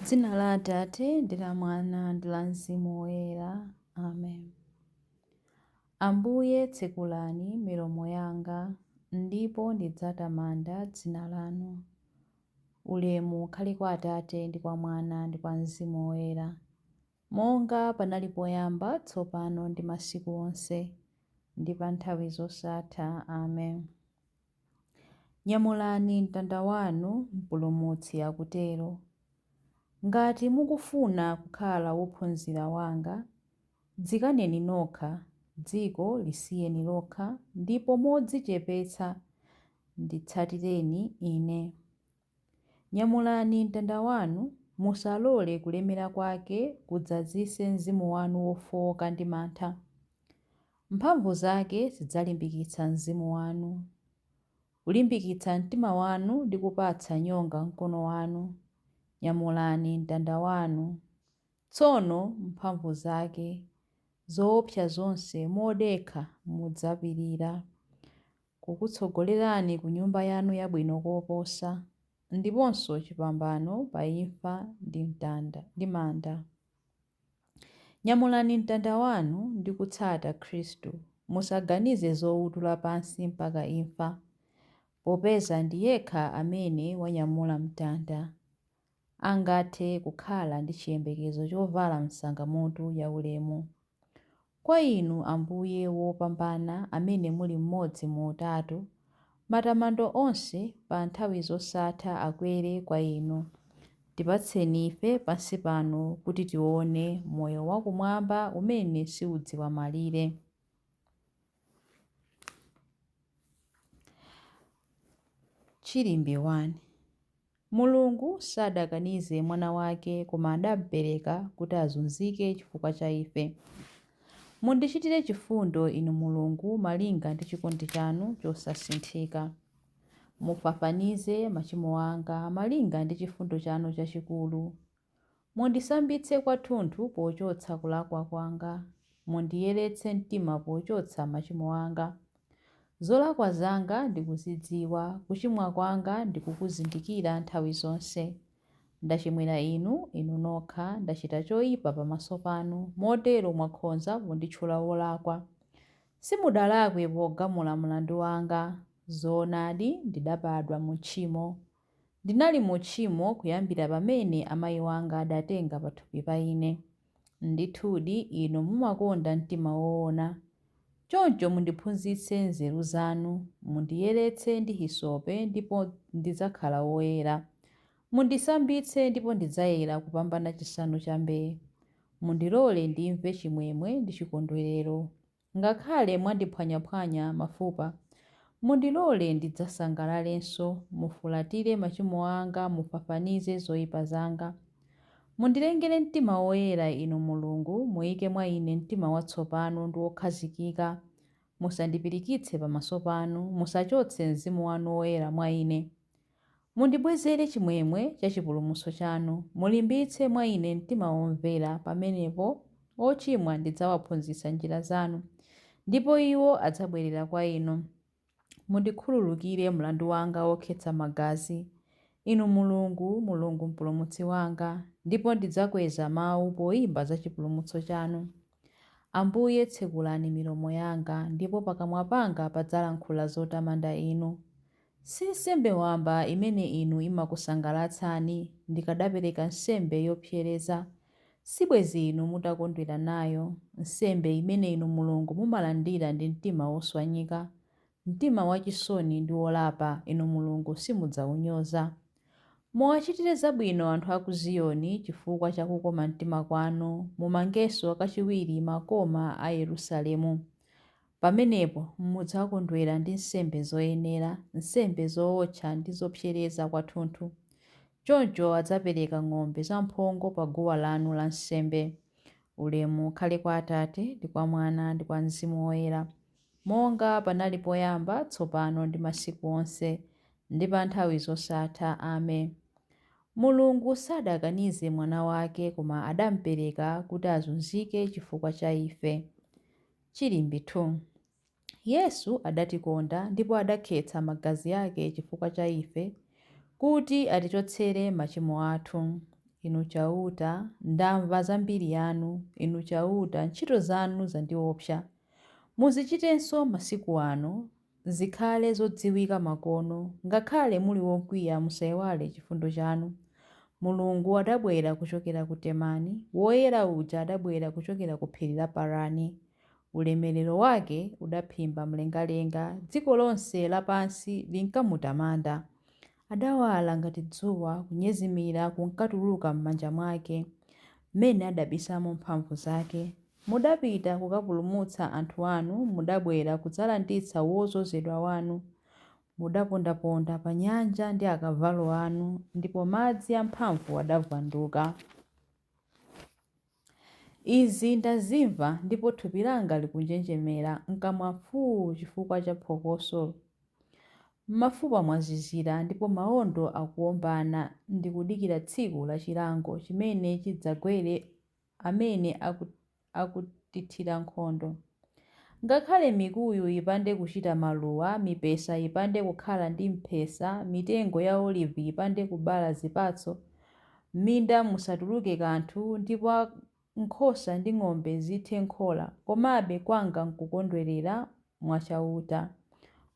Dzina la Atate ndi la Mwana ndi la Mzimu Woyera. Amen. Ambuye tsekulani milomo yanga, ndipo ndidzatamanda dzina lanu. Ulemu ukhale kwa Atate ndi kwa Mwana ndi kwa Mzimu Woyera, monga panali poyamba, tsopano ndi masiku onse, ndi pa nthawi zosatha. Amen. Nyamulani mtanda wanu, Mpulumutsi akutero. Ngati mukufuna kukhala wophunzira wanga, dzikaneni nokha, dziko lisiyeni lokha, ndipo modzichepetsa nditsatireni Ine. Nyamulani mtanda wanu, musalole kulemera kwake kudzazitse mzimu wanu wofooka ndi mantha. Mphamvu zake zidzalimbikitsa mzimu wanu, kulimbikitsa mtima wanu ndi kupatsa nyonga mkono wanu. Nyamulani mtanda wanu. Tsono mphamvu zake, zoopsa zonse modekha mudzapirira, kukutsogolerani ku nyumba yanu yabwino koposa, ndiponso chipambano pa imfa ndi manda. Nyamulani mtanda wanu ndi kutsata Khristu, musaganize zowutula pansi mpaka imfa, popeza ndi yekha amene wanyamula mtanda, angathe kukhala ndi chiyembekezo chovala msangamutu yaulemu. Kwa Inu, Ambuye wopambana, amene muli mmodzi mu Utatu, matamando onse pa nthawi zosatha akwere kwa Inu. Tipatseni ife pansi pano kuti tione moyo wakumwamba umene siudziwa malire. Chilimbi 1. Mulungu sadakanize Mwana wake koma adampereka kuti azunzike chifukwa cha ife. Mundichitire chifundo, Inu Mulungu, malinga ndi chikondi chanu chosasinthika. Mufafanize machimo anga malinga ndi chifundo chanu chachikulu. Mundisambitse kwathunthu pochotsa kulakwa kwanga, mundiyeretse mtima pochotsa machimo anga. Zolakwa zanga ndikuzidziwa, kuchimwa kwanga ndikukuzindikira nthawi zonse. Ndachimwira Inu, Inu nokha, ndachita choipa pamaso panu, motero mwakhoza ponditchula wolakwa. Simudalakwe pogamula mlandu wanga. Zoonadi, ndidabadwa mu tchimo. Ndinali mu tchimo kuyambira pamene amayi wanga adatenga pathupi pa ine. Ndithudi, Inu mumakonda mtima woona. Choncho mundiphunzitse nzeru zanu, mundiyeretse ndi hisope ndipo ndidzakhala woyera. Mundisambitse ndipo ndidzayera kupambana chisanu cha mbee. Mundilole ndimve chimwemwe ndi chikondwerero. Ngakhale mwandiphwanyaphwanya mafupa, mundilole ndidzasangalalenso, mufulatire machimo anga, mufafanize zoipa zanga. Mundilengere mtima woyera, Inu Mulungu, muike mwa ine mtima watsopano ndi wokhazikika. Musandipirikitse pamaso panu, musachotse Mzimu wanu Woyera mwa ine. Mundibwezere chimwemwe cha chipulumutso chanu, mulimbitse mwa ine mtima womvera. Pamenepo ochimwa ndidzawaphunzitsa njira zanu, ndipo iwo adzabwerera kwa Inu. Mundikhululukire mlandu wanga wokhetsa magazi, Inu Mulungu, Mulungu Mpulumutsi wanga, ndipo ndidzakweza mawu poimba za chipulumutso chanu. Ambuye tsekulani milomo yanga, ndipo pakamwa panga padzalankhula zotamanda Inu. Si nsembe wamba imene inu imakusangalatsani, ndikadapereka nsembe yopsereza, sibwenzi inu mutakondwera nayo. Nsembe imene inu Mulungu mumalandira ndi mtima woswanyika, mtima wachisoni ndi wolapa, inu Mulungu simudzaunyoza. Muwachitire zabwino anthu a ku Ziyoni chifukwa cha kukoma mtima kwanu, mumangenso kachiwiri makoma a Yerusalemu. Pamenepo mudzakondwera ndi nsembe zoyenera, nsembe zootcha ndi zopsereza kwathunthu. Choncho adzapereka ng'ombe zamphongo pa guwa lanu la nsembe. Ulemu ukhale kwa Atate, ndi kwa Mwana, ndi kwa Mzimu Woyera, monga panali poyamba, tsopano, ndi masiku onse, ndi pa nthawi zosatha. Ame. Mulungu sadakanize Mwana wake, koma adampereka kuti azunzike chifukwa cha ife. Chilimbi 2. Yesu adatikonda ndipo adakhetsa magazi ake chifukwa cha ife, kuti atichotsere machimo athu. Inu Chauta, ndamva za mbiri yanu, Inu Chauta, ntchito zanu zandiwopsa. Muzichitenso masiku ano, zikhale zodziwika makono, ngakhale muli wokwiya musaiwale chifundo chanu. Mulungu adabwera kuchokera ku Temani, Woyera uja adabwera kuchokera ku phiri la Parani. Ulemerero wake udaphimba mlengalenga, dziko lonse lapansi linkamutamanda. Adawala ngati dzuwa, kunyezimira kunkatuluka m'manja mwake, m'mene adabisamo mphamvu zake. Mudapita kukapulumutsa anthu anu, mudabwera kudzalanditsa wodzozedwa wanu. Mudapondaponda pa nyanja ndi akavalo anu, ndipo madzi amphamvu adavwanduka. Izi ndazimva, ndipo thupi langa likunjenjemera, m'kamwa pfuu chifukwa cha phokoso. M'mafupa mwazizira, ndipo mawondo akuwombana, ndikudikira tsiku la chilango chimene chidzagwere amene akutithira nkhondo. Ngakhale mikuyu ipande kuchita maluwa, mipesa ipande kukhala ndi mphesa, mitengo ya olivi ipande kubala zipatso, m'minda musatuluke kanthu, ndipo nkhosa ndi ng'ombe zithe m'khola, komabe kwanga nkukondwerera mwa Chauta,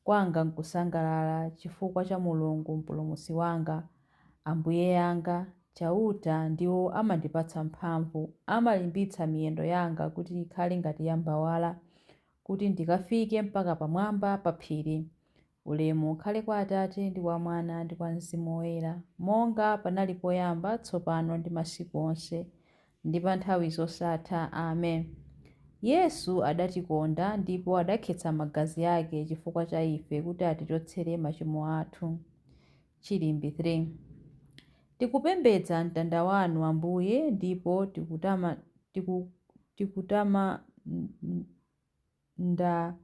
kwanga nkusangalala chifukwa cha Mulungu Mpulumutsi wanga. Ambuye anga, Chauta ndiwo amandipatsa mphamvu, amalimbitsa miyendo yanga kuti ikhale ngati ya mbawala, kuti ndikafike mpaka pamwamba pa phiri. Ulemu ukhale kwa Atate ndi kwa Mwana ndi kwa Mzimu Woyera, monga panali poyamba, tsopano ndi masiku onse, ndi pa nthawi zosatha. Amen. Yesu adatikonda ndipo adakhetsa magazi ake chifukwa cha ife kuti atichotsere machimo athu. Chilimbi 3. Tikupembedza mtanda wanu, Ambuye, ndipo tikutamanda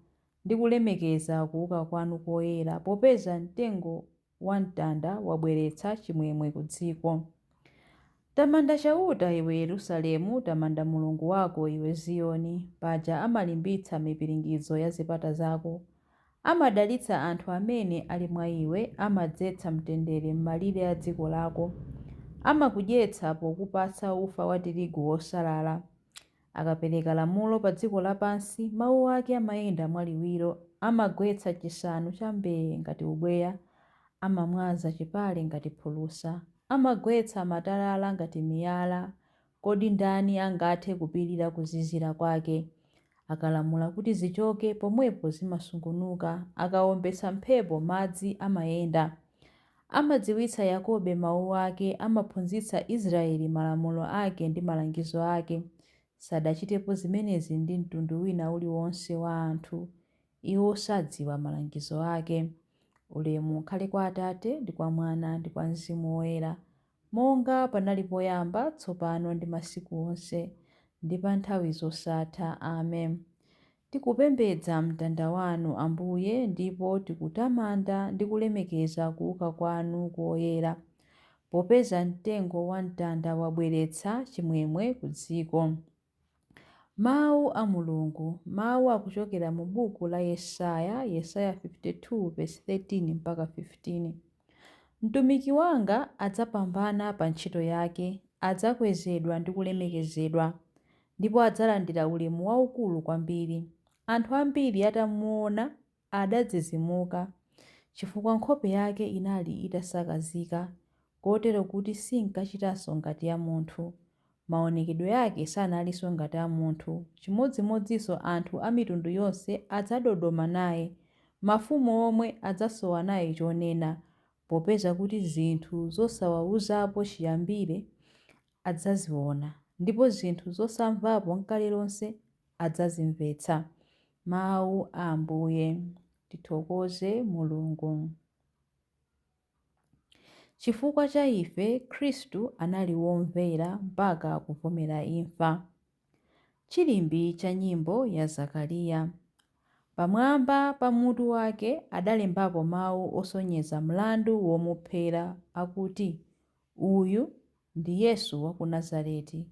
ndi kulemekeza kuuka kwanu koyera, popeza mtengo wa mtanda wabweretsa chimwemwe ku dziko. Tamanda Chauta iwe Yerusalemu, tamanda Mulungu wako iwe Ziyoni, paja amalimbitsa mipiringidzo ya zipata zako. Amadalitsa anthu amene ali mwa iwe, amadzetsa mtendere m'malire a dziko lako. Amakudyetsa pokupatsa ufa wa tirigu wosalala. Akapereka lamulo pa dziko lapansi, mawu ake amayenda mwaliwiro. Amagwetsa chisanu cha mbee ngati ubweya, amamwaza chipale ngati phulusa, amagwetsa matalala ngati miyala. Kodi ndani angathe kupirira kuzizira kwake? Akalamula kuti zichoke, pomwepo zimasungunuka. Akawombetsa mphepo, madzi amayenda. Amadziwitsa Yakobe mawu ake, amaphunzitsa Israeli malamulo ake ndi malangizo ake. Sadachitepo zimenezi ndi mtundu wina uliwonse wa anthu. Iwo sadziwa malangizo ake. Ulemu ukhale kwa Atate ndi kwa Mwana ndi kwa Mzimu Woyera, monga panali poyamba, tsopano ndi masiku onse, ndi pa nthawi zosatha. Amen. Tikupembedza mtanda wanu, Ambuye, ndipo tikutamanda ndi kulemekeza kuuka kwanu koyera, popeza mtengo wa mtanda wabweretsa chimwemwe ku dziko. Mawu a Mulungu. Mawu akuchokera mu buku la Yesaya, Yesaya 52:13 mpaka 15. Mtumiki wanga adzapambana pa ntchito yake, adzakwezedwa ndi kulemekezedwa, ndipo adzalandira ulemu waukulu kwambiri. Anthu ambiri atamuona adadzidzimuka, chifukwa nkhope yake inali itasakazika, kotero kuti sinkachitanso ngati ya munthu. Maonekedwe ake sanalinso ngati a munthu. Chimodzimodzinso anthu a mitundu yonse adzadodoma naye, mafumu omwe adzasowa naye chonena, popeza kuti zinthu zosawawuzapo chiyambire adzaziona, ndipo zinthu zosamvapo n'kale lonse adzazimvetsa. Mawu a Ambuye. Tithokoze Mulungu. Chifukwa cha ife, Khristu anali womvera mpaka kuvomera imfa. Chilimbi cha nyimbo ya Zakariya. Pamwamba pa mutu wake adalembapo mawu osonyeza mlandu womuphera akuti, Uyu ndi Yesu wa ku Nazareti,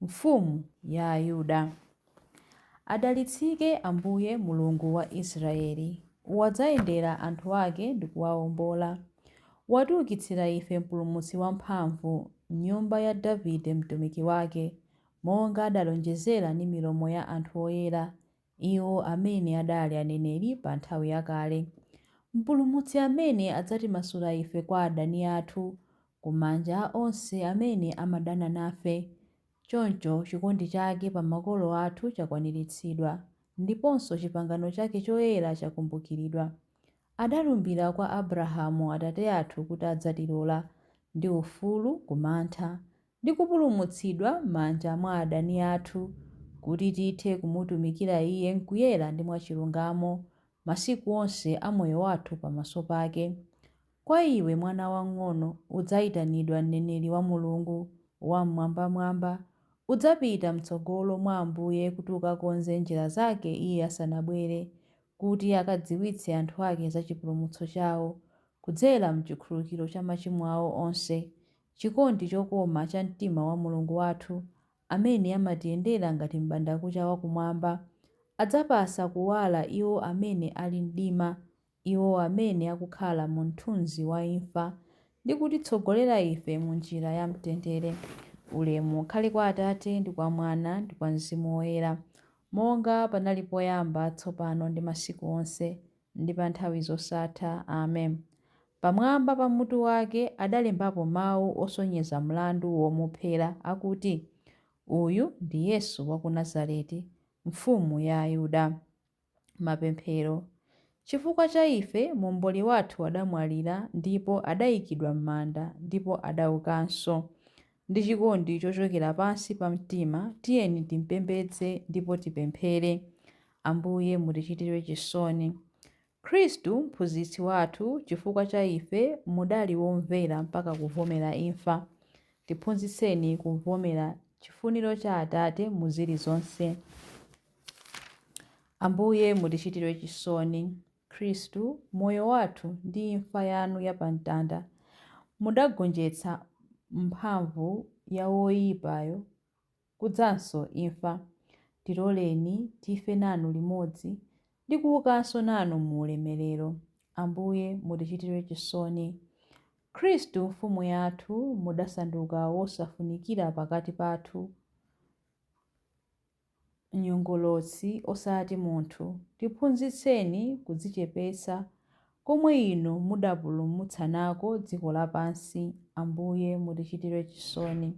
Mfumu ya Ayuda. Adalitsike Ambuye Mulungu wa Israeli, wadzayendera anthu ake ndi kuwawombola. Watiukitsira ife Mpulumutsi wamphamvu, m'nyumba ya Davide mtumiki wake, monga adalonjezera ndi milomo ya anthu oyera, iwo amene adali aneneri pa nthawi yakale. Mpulumutsi amene adzatimasula ife kwa adani athu, ku manja a onse amene amadana nafe. Choncho chikondi chake pa makolo athu chakwaniritsidwa, ndiponso chipangano chake choyera chakumbukiridwa. Adalumbira kwa Abrahamu atate athu kuti adzatilola, ndi ufulu ku mantha, ndi kupulumutsidwa m'manja mwa adani athu, kuti tithe kumutumikira Iye m'kuyera ndi mwachilungamo, masiku onse a moyo wathu pamaso pake. Kwa iwe, mwana wamng'ono, udzayitanidwa mneneri wa Mulungu Wam'mwambamwamba. Udzapita m'tsogolo mwa Ambuye kuti ukakonze njira zake Iye asanabwere, kuti akadziwitse anthu ake za chipulumutso chawo, kudzera m'chikhululukiro cha machimo awo onse, chikondi chokoma cha mtima wa Mulungu wathu, amene amatiyendera ngati m'bandakucha wakumwamba, adzapatsa kuwala iwo amene ali mdima, iwo amene akukhala mu mthunzi wa imfa, ndi kutitsogolera ife mu njira ya mtendere. Ulemu ukhale kwa Atate ndi kwa Mwana ndi kwa Mzimu Woyera, monga panali poyamba, tsopano ndi masiku onse, ndi pa nthawi zosatha. Amen. Pamwamba pa mutu wake adalembapo mawu osonyeza mlandu womuphera akuti, Uyu ndi Yesu wa ku Nazareti, Mfumu ya Ayuda. Mapemphero. Chifukwa cha ife, Momboli wathu adamwalira ndipo adayikidwa m'manda ndipo adaukanso. Ndi chikondi chochokera pansi pa mtima, tiyeni timpembedze ndipo tipemphere. Ambuye mutichitire chisoni. Khristu Mphunzitsi wathu, chifukwa cha ife mudali womvera mpaka kuvomera imfa. Tiphunzitseni kuvomera chifuniro cha Atate mu zilizonse. Ambuye mutichitire chisoni. Khristu, moyo wathu ndi imfa yanu ya pamtanda, mudagonjetsa mphamvu ya woyipayo kudzanso imfa. Tiloleni tife nanu limodzi ndi kuukanso nanu mu ulemerero. Ambuye mutichitire chisoni. Khristu Mfumu yathu, mudasanduka wosafunikira pakati pathu, nyongolotsi osati munthu. Tiphunzitseni kudzichepetsa komwe inu mudapulumutsa nako dziko lapansi. Ambuye mutichitire chisoni.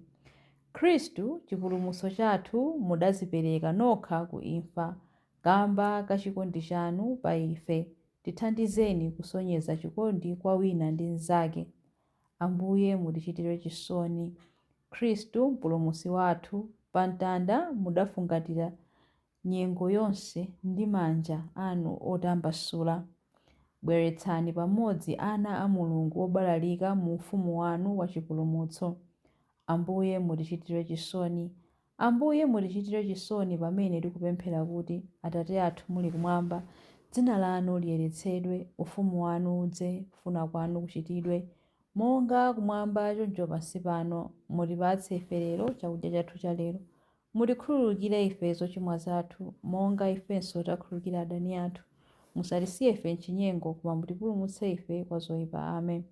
Khristu chipulumutso chathu, mudadzipereka nokha ku imfa kamba ka chikondi chanu pa ife. Tithandizeni kusonyeza chikondi kwa wina ndi mnzake. Ambuye mutichitire chisoni. Khristu Mpulumutsi wathu, pamtanda mudafungatira nyengo yonse ndi manja anu otambasula. Bweretsani pamodzi ana a Mulungu obalalika mu ufumu wanu wa chipulumutso. Ambuye mutichitire chisoni. Ambuye mutichitire chisoni pamene tikupemphera kuti, Atate athu muli kumwamba, dzina lanu liyeretsedwe, ufumu wanu udze, kufuna kwanu kuchitidwe, monga kumwamba choncho pansi pano. Mutipatse ife lero chakudya chathu cha lero. Mutikhululukire ife zochimwa zathu, monga ifenso takhululukira adani athu. Musatisiye ife m'chinyengo, koma mutipulumutse ife kwa zoyipa. Amen.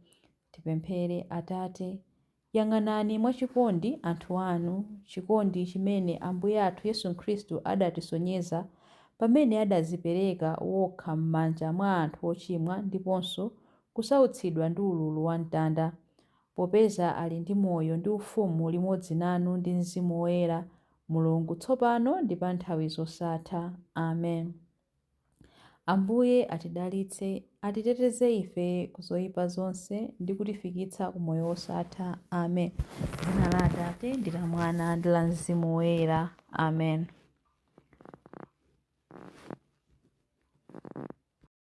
Tipemphere. Atate, yang'anani mwachikondi anthu anu, chikondi chimene Ambuye athu Yesu Khristu adatisonyeza pamene adadzipereka wokha m'manja mwa anthu ochimwa ndiponso kusautsidwa ndi ululu wa mtanda. Popeza ali ndi moyo ndi ufumu limodzi nanu ndi Mzimu Woyera, Mulungu tsopano ndi pa nthawi zosatha. Amen. Ambuye atidalitse, atiteteze ife ku zoyipa zonse ndi kutifikitsa ku moyo wosatha. Amen. Dzina la Atate ndi la Mwana ndi la Mzimu Woyera. Amen.